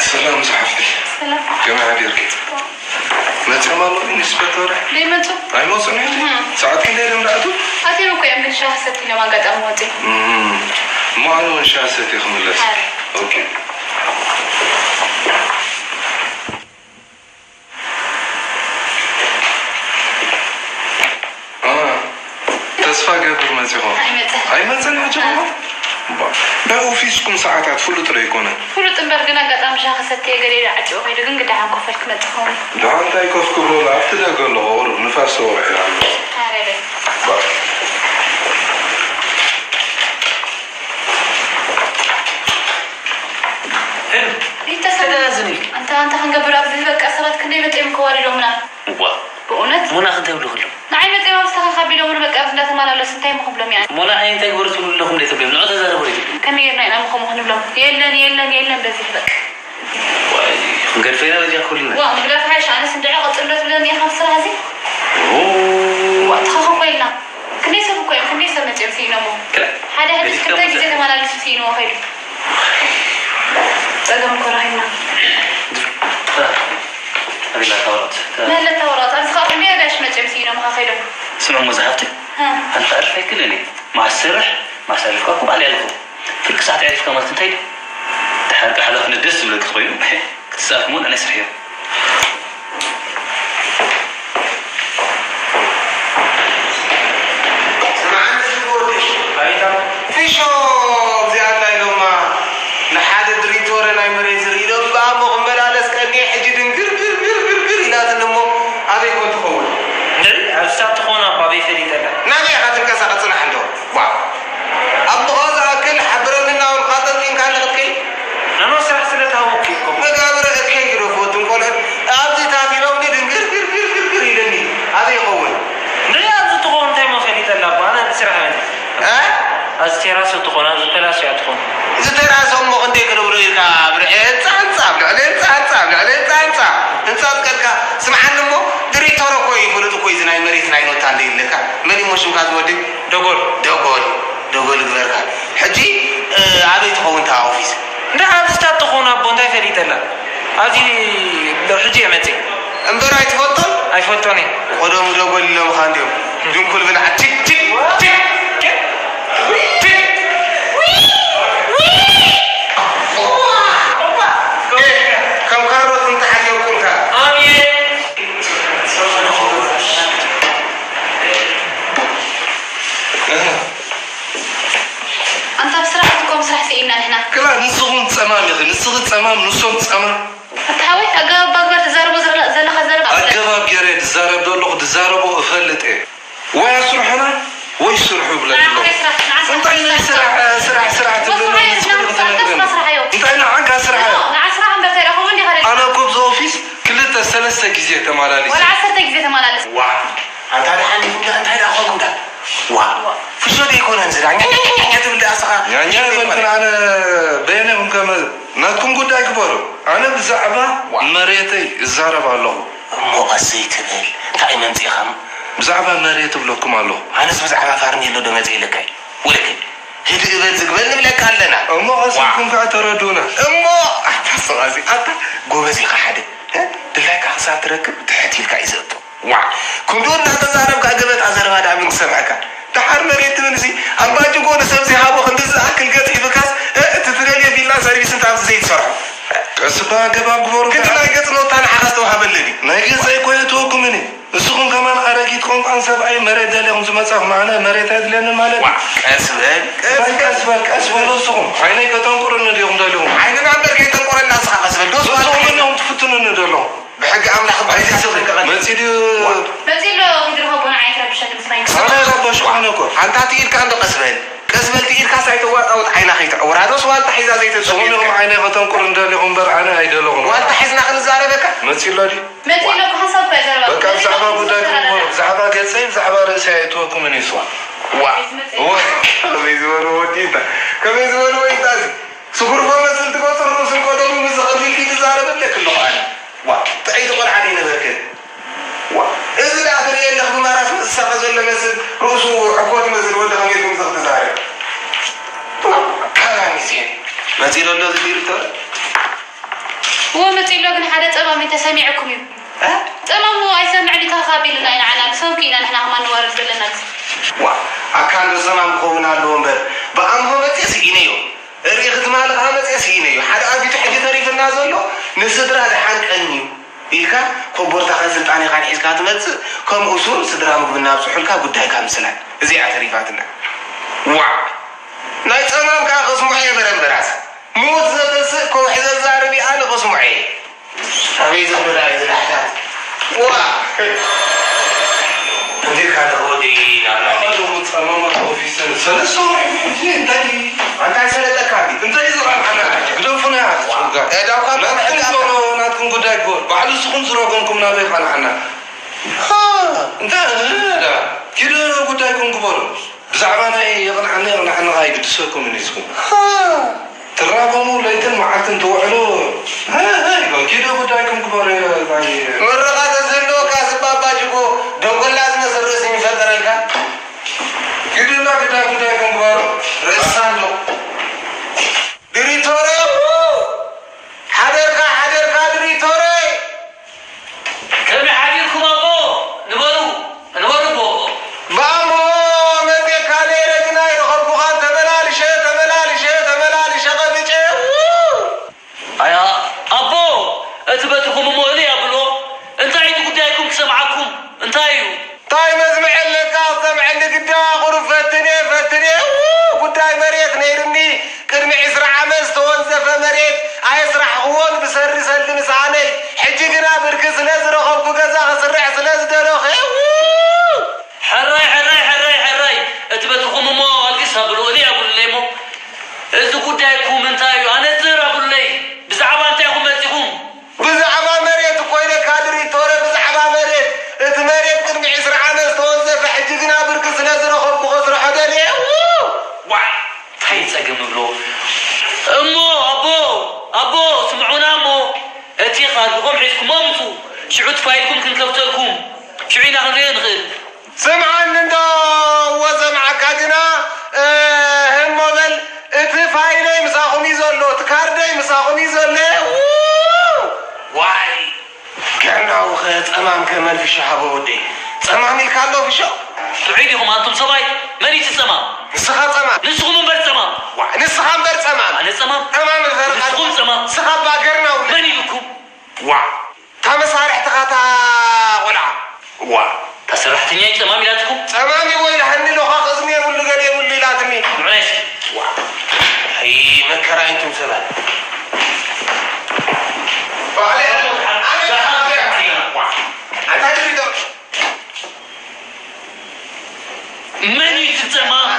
ሰላም ዝሓፍተይ፣ ሰላም። ከመይ ሓዲርኪ? መፅኦም ኣለዉ ኢንስፔክተር? ደይመፁ? ኣይመፁን እዮም? እም። ሰዓት ክንደይ እዮም ዝኣትዉ? ኣትዮም እኮ እዮም፣ ግን ሻሂ ሰትዮም ኣጋጣሚ ወፂኦም። እም። እሞ ኣነ እውን ሻሂ ሰትየ ክምለስ። ኣረ። ኦኬ። አ፣ ተስፋ ገብር መጺኹም? ኣይመጸን። ኣይመጸን ሕጂ ኸማን? ባ፣ ናይ ኦፊስኩም ሰዓታት ፍሉጥ ዶ ኣይኮነን? ፍሉጥ እምበር፣ ግን ኣጋጣሚ ሻሂ ክሰትየ ገለ ኢሉ ዓጺዎ ከይዱ፣ ግን ግዳ ሓንኮፈል ክመጽእ ኸውን። ደሓን እንታይ ኮፍ ክብሎ፣ ኣብቲ ደገ ኣለኹ፣ ቁሩብ ንፋስ ተወቒዑ ኣሎ። ኣረ በይ። ባ። ሄሎ፣ ይተሰ-፣ እንታይ ደኣ ዝን ኢልኪ? ኣንታ፣ ኣንታ ክንገብር ኣብዚ በቃ ሰባት ክንደይ መጺኦም ከዋርዶምና። እዋ። ብእውነት? ሞና ክንታይ ይብሉ ከለዉ? ንዓይ መጺኦም ኣብ ዝተኻኻቢሎምኒ በቃ ኣብዚ እንዳተመላለሱ እንታይ እሞ ክብሎም እየ ኣነ? ሞና ኣይ እንታይ ግበሩ ትብሉ ኣለኹም ደይ ትብሉ? ንዑ ተዛረቡ ደይ ትብሉ? ከመይ ጌርና ኢና እሞ ከምኡ ክንብሎም? የለን፣ የለን፣ የለን በዚ በቃ። ዋይ፣ ክንገድፎ ኢና በዚኣ ኩልና። ዋ፣ ምግዳፍ ሓይሽ፣ ኣነስ እንድዒ ቀጽሎ ትብለኒ ኢኻ ኣብ ስራሕ እዚ? ኦ። ዋ፣ ተኻኸብ ኮይልና። ክንደይ ሰብ እኮ እዮም፣ ክንደይ ሰብ መጺኦም ስኢኖሞ። ክላ-፣ ሓደ ሕጂ በዚ ክልተ ከም ግዜ ተመላሊሱ ስኢንዎ ከይዱ። ጸገም እኮ ረኺብና። ኣቤላ ታወራት። መለታ ወራት፣ ኣብዚ ኸኣ ክንደይ ኣጋይሽ መጺኦም ስኢኖምኻ ከይዶም። ስምዑ እሞ ዝሓፍተይ፣ ሃ። ኣንታ ኣልፋ ኣይክእልን እየ። ማሰርሕ፣ ማሳለፍካ እኮ ባዕለይ ኣለኹ። ፍርቂ ሰዓት ኣዕሪፍካ ማለት እንታይ ድዩ? ድሓር ከኣ ሓላፍነት ደስ ዝብለኪ ተኾይኑ፣ ክትስኣልኪ እሞ ንዓይ ስርሕዮ። ስምዓኒ እስኪ ወደይ። ኣቤት። ፊሾ፣ እዚኣ እንታይ ኢሎማ? ንሓደ ድሪቶረ ናይ መሬት ዝርኢ ዶ እምበኣሞ ክመላለስ ቀንየ፣ ሕጂ ድንግር ግር ግር ግር ግር ኢላትኒ እሞ ኣበይ ኮን ትኸውን? ንዒ፣ ኣብዚ ሳብ ትኸውን ኣባ ኣበይ ፈሊጠላ? ናበይ ኢኻ ትንቀሳቐስ? ጽናሕ እንዶ። ዋ። ኣቦኻ ዝኣክል ሓብረኒ እናበልካ ጠምጢምካ ንኽትከይድ? ናኖ ስራሕ ስለ ትሃወኩ እኮ። መጋብረ እከይ ግደፎ፣ እቶም ቆልዑት ኣብዚ ታቲሎምኒ ድንግር ግር ግር ግር ግር ኢለኒ። ኣበይ ይኸውን? ንሪኣ ኣብዚ ትኸውን እንታይ እሞ ፈሊጠላ እኮ፣ ኣነ ብስራሕ እየ። እ? ኣብዚ ቴራሶ ትኾን፣ ኣብዚ ፐላስ እያ ትኾን። እዚ ቴራሶ እሞ ክንደይ ክነብሮ ኢልካ፣ ኣብ ልዕሊ ህንጻ ህንጻ፣ ኣብ ልዕሊ ህንጻ ህንጻ፣ ኣብ ልዕሊ ህንጻ ህንጻ፣ ህንጻ ዝቀድካ። ስምዓኒ እሞ፣ ዲሬክተር እኮ እዩ፣ ፍሉጥ እኮ እዩ፣ እዚ ናይ መሬት ናይ ኖታ እንደ ይብለካ። መን እሞ ሽምካ ዝወዲ? ደጎል። ደጎል፣ ደጎል ግበርካ። ሕጂ፣ እ፣ ኣበይ ትኸውን እታ ኦፊስ? እንዳ ኣብዚ ታት ትኾን ኣቦ፣ እንታይ ፈሊጠላ? ኣብዚ ሕጂ እየ መፅእ። እምበር ኣይትፈልጦን? ኣይፈልጦን እየ። ቆደሙ ደጎል ኢሎምኻ እንዲዮም። ድንኩል ብልዓ፣ ቲክ፣ ቲክ፣ ቲክ፣ ቲክ፣ ቲክ። ኤ፣ ከም ካሮት እንተሓሲብኩምካ። ኣሜን። ኣንታ ብስራሕ እኮ ምስራሕ ስኢና ንሕና። ክላ ንስኹም ጸማም ኢኺ፣ ንስኺ ጸማም፣ ንሶም ጸማም። ኣታ ሓወይ፣ ኣገባብ ግበር ትዛረቦ ዘለ-፣ ዘለኻ ዘረባ። ኣገባብ ገይረ ዝዛረብ ዘለኹ፣ ዝዛረቦ እፈልጥ እየ። ወይ ኣስርሑና፣ ወይ ስርሑ ይብለኒ ንዓ ኣለኹ። ወይ ስራሕ፣ ንዓ ስራሕ፣ እንታይ ናይ ስራሕ፣ ስራሕ፣ ስራሕ፣ ስራሕ ትብለኒ? ወስራሓዮ፣ ንስኺ ንዓ ክትነግረኒ። ስራሕ፣ ስራሕ፣ ስራሕ፣ ስራሕ። እንታይ ንዓካ ስራሕ? ኖ፣ ንዓ ስራሕ እምበር ተረኸቡ እንዲኻ ደሊኻ። ኣነ እኮ ኣብዚ ኦፊስ ክልተ፣ ሰለስተ ግዜ ተመላሊሰ። ወላ ዓሰርተ ግዜ ተመላለስ። ዋ፣ ኣንታ ደሓን ዲኹም ዳ? እንታይ ደኣ ኮንኩም ዳ? ዋ፣ ፍሾ ዶ ኣይኮነን እዚ ዳ? ኛኛኛኛ ትብል ደኣ ስኻ? ኛኛ ፍሾ ዶ ኣይኮነን? ኣይበልኩን ኣነ። በየነ ኢኹም ከመ-፣ ናትኩም ጉዳይ ግበሩ። ኣነ ብዛዕባ ዋ። መሬተይ እዛረብ ኣለኹ። እሞ ቀስ ዘይትብል? እንታይ መምጺእኻ? ብዛዕባ መሬት እብለኩም ኣለኹ። ኣነስ ብዛዕባ ፋርኔሎ ዶ መጺእ ኢለካ እዩ? ውለከ፣ ህድእ በል ዝግበል ንብለካ ኣለና። እሞ ቀስ ዋ። ኢልኩም ከኣ ተረድኡና። እሞ ኣታ ሰብኣዚ፣ ኣታ ጎበዝ ኢኻ ሓደ። እ? ድላይካ ክሳብ ትረክብ ትሕት ኢልካ እዩ ዘእቶ። ዋ፣ ክንድኡ እናተዛረብካ ገበጣ ዘረባ ደኣ መን ክሰምዐካ? ደሓር መሬት ትብል እዚ ኣምባጅጎ ንሰብ ዘይሃቦ ክንዲ ዝኣክል ገጽ ሒዙካስ፣ እ፣ እቲ ትደልዮ ቪላ ሰርቪስ እንተ ኣብዚ ዘይትሰርሖ። ቀስ እባ ኣገባብ ግበሩ። ክንዲ ናይ ገጽ ኖታ ንዓኻ ዝተዋህበለ ድዩ? ናይ ገጽ ኣይኮ የእትወኩምን እዩ። ንስኹም ከማን ኣረጊት ቆንቋን ሰብኣይ መሬት ደሊኹም ዝመጻኹም ኣነ መሬት ኣየድልየንን ማለት ዋ፣ እዩ? ቀስ በል፣ ቀስ እንታይ በል። ቀስ በል፣ ቀስ በሉ ንስኹም። ዓይነይ ከተንቁርኒ ዲኹም ደሊኹም? ዓይንና እምበር ከይተንቆረና ንስኻ ቀስ በል። ዶ ንስኹም ስብሓት እንዲኹም ትፍትኑኒ ደለኹም? ብሕጊ ኣምላኽ እምበር እዚ ስቕ መጺ ድዩ? መጺ ኣሎ፣ ሂድ ርኸቦ፣ ንዓይ ትረብሸኒ ምስ ማይ ኣነ ኣይረበሽኩን እኮ። ኣንታ ትኢድካ እንዶ ቀስ በል። ቀስ በል ትኢድካስ ኣይተዋጣውጥ ዓይና ከይትዕውራ። ዶስ ዋልታ ሒዛ ዘይተጸምየትካ? ንስኹም ኢኹም ዓይነይ ከተንቁሩ እንደሊኹም እምበር ኣነ ኣይደለኹን። ዋልታ ሒዝና ክንዛረበካ? መጺ ኣሎ ድዩ? መጺ ኣሎ፣ ብሓንሳብ እኮ እያ ዘረባ። በቃ፣ መጺ ብዛዕባ ኣሎ፣ ጉዳይኩም ተዛረበ። ግበሩ። ብዛዕባ ገጸይ፣ ብዛዕባ ርእሰይ ኣይእትወኩምን እዩ ስዋ። ዋ። መጺ፣ መጺ። እወ። ከመይ ዝበሉ ወዲ እንታ፣ ከመይ ዝበሉ ወይ እንታ እዚ? ስጉርፎ መስል ትቆጽር ርእሱን ቀደሙ ምስ ዝኸብድ ኢልኪ ትዛረብ ኣለኪ ኣለኹ ኣነ። ዋ፣ ጥዕይቲ ቆልዓ ደይነበርክን? ዋ፣ እዚ ደኣ ትርእየ ኣለኽ ብማራስ ዝሳቐ ዘሎ መስል ርእሱ ዕኮት መስል ወዲ ከመይ ኢልኩም እዚ ክትዛረብ? ካራሚዜ። መጺኡ ኣሎ እዚ ዲሬክተር? እዎ መጺእሎ፣ ግን ሓደ ጸማም ተሰሚዕኩም እዩ። እ? ጸማም እዎ ኣይሰምዕን እዩ፣ ተኻቢልና ኢና ዓና፣ ንሰምኩ ኢና ንሕና ከማን ንዋረድ ዘለና ግዜ። ዋ፣ ኣካ እንዶ ጸማም ክኸውን ኣለዎ እምበር፣ ብኣምሆ መጽእ ስኢነዮ። ርእኺ ትማሊ ከኣ መጽእ ስኢነዮ። ሓደ ኣቢቱ ሕጂ ተሪፍና ዘሎ ንስድራ ደሓን ቀንዩ ኢልካ ኮቦርታኻን ስልጣኔኻን ሒዝካ ትመጽእ፣ ከምኡ ሱር ስድራ ምግብና ኣብጽሑልካ ጉዳይካ ምስላን። እዚኣ ተሪፋትና። ዋዕ! ናይ ጸማም ከኣ ከስምዖ እየ በረምበራስ። ምዉት ዘተስእ ከውሒ ዘዛርብ ኣነ ከስምዖ እየ። ኣበይ ዘሎ ደኣ እዩ ዝላሕታት? ዋ! እንዲልካ ተኸወዲ ናብና። ኣሉ ጸማማት ኦፊሰር ሰለስተ ወርሒ ሕጂ እንታይ እንታይ ሰለጠካ እንዲ? እንታይ ዝቐንዓና? ግደፉና። ዋ! ዳውካ ናትኩም ናትኩም ጉዳይ ግበሩ። ባዕሉ ንስኹም ዝረገምኩም ናበይ ቐንዓና? ሃ! እንታይ ዳ? ኪዱ ጉዳይኩም ግበሩ። ብዛዕባ ናይ የቕንዓኒ የቕንዓኒ ኣይግድሰኩምን እዩ ንስኹም። ሃ! ትራጎሙ ለይትን መዓልትን ትውዕሉ። ሃ፣ ሃ፣ ኪዱ ጉዳይኩም ግበሩ። ምርቓ ተዝህልወካ ዝባባ ጅጎ ደንጎላ ዝመስል ርእሲ ይፈጠረልካ። ኪዱና ግዳ ጉዳይኩም ግበሩ። ርእሳ ኣሎ። ድሪቶረ! ሓደርካ፣ ሓደርካ ድሪቶረ! ከመይ ሓዲርኩም ኣቦ? ንበሩ፣ ንበሩ ኣቦ። ባሞ መጤካ ነይረ ግን ኣይረኸብኩኻን። ተመላልሸ፣ ተመላልሸ፣ ተመላልሸ ቐብጨ። ኣያ ኣቦ፣ እቲ በትርኹም እሞ እልይ ኣብሎ። እንታይ እቲ ጉዳይኩም ክሰምዓኩም? እንታይ እዩ? እንታይ መስምዐለካ ክሰምዐኒ ግዳ? ቁሩብ ፈትነ፣ ፈትነ። ው፣ ጉዳይ መሬት ነይርኒ። ቅድሚ ዕስራ ዓመት ዝተወንዘፈ መሬት ኣየስራሕኽዎን ብሰሪ ሰልዲ ምሳነይ። ሕጂ ግና ብርኪ ስለ ዝረኸብኩ ገዛ ክስርሕ ስለ ዝደለኹ። ው! ሕራይ፣ ሕራይ፣ ሕራይ፣ ሕራይ። እቲ በትርኹም እሞ ኣልግስ ኣብሉ፣ እልይ ኣብሉለይ እሞ። እዚ ጉዳይኩም እንታይ እዩ? ኣነጽር ኣብሉለይ። ብዛዕባ እንታይ ኢኹም መጺኹም? ብዛዕባ መሬት እኮ ኢለካ ድሪቶረ፣ ብዛዕባ መሬት። እቲ መሬት ቅድሚ ዕስራ ዓመት ዝተወንዘፈ፣ ሕጂ ግና ብርኪ ስለ ዝረኸብኩ ከስርሖ ደልየ። ው! ዋይ! እንታይ ጸገም እብሎ? እሞ ኣቦ፣ ኣቦ፣ ስምዑና እሞ። እቲ ካርድኹም ሒዝኩሞ ምጹ። ሽዑ እቲ ፋይልኩም ክንከፍተልኩም። ሽዑ ኢና ክንሪኦ ንኽእል። ስምዓኒ እንዶ፣ እዎ ሰምዓካ ግና፣ እ፣ ህሞ በል፣ እቲ ፋይለይ ምሳኹም እዩ ዘሎ፣ እቲ ካርደይ ምሳኹም እዩ ዘሎ። ው! ዋይ! ገርናዊ ኸ ጸማም ከ መን ፍሾ ሃቦ ወደይ? ጸማም ኢልካ ኣሎ ፍሾ? ጥዑይ ዲኹም ኣንቱም ሰብኣይ? መን እዩ እቲ ጸማም? ንስኻ ጸማም። ንስኹም እምበር ጸማም። ዋ፣ ንስኻ እምበር ጸማም። ኣነ ጸማም? ጸማም እፈርኻ። ንስኹም ጸማም። ንስኻ እባ ገርናዊ። መን ኢሉኩም? ዋ፣ እታ መሳርሕትኻ እታ ቆልዓ። ዋ፣ እታ ሰራሕተኛ እዩ ጸማም ኢላትኩም? ጸማም እዩ ወይ ሃኒ ሎኻ ቅዝሚ የብሉ ገለ የብሉ ኢላትኒ። ንዑ ናይ እስኪ። ዋ፣ ኣይ መከራ እንቱም ሰባት። ባዕለይ ኣነ፣ ኣነ፣ ኣነ፣ ኣነ፣ ዋ፣ ኣንታ ድሪቶ። መን እዩ እቲ ጸማም?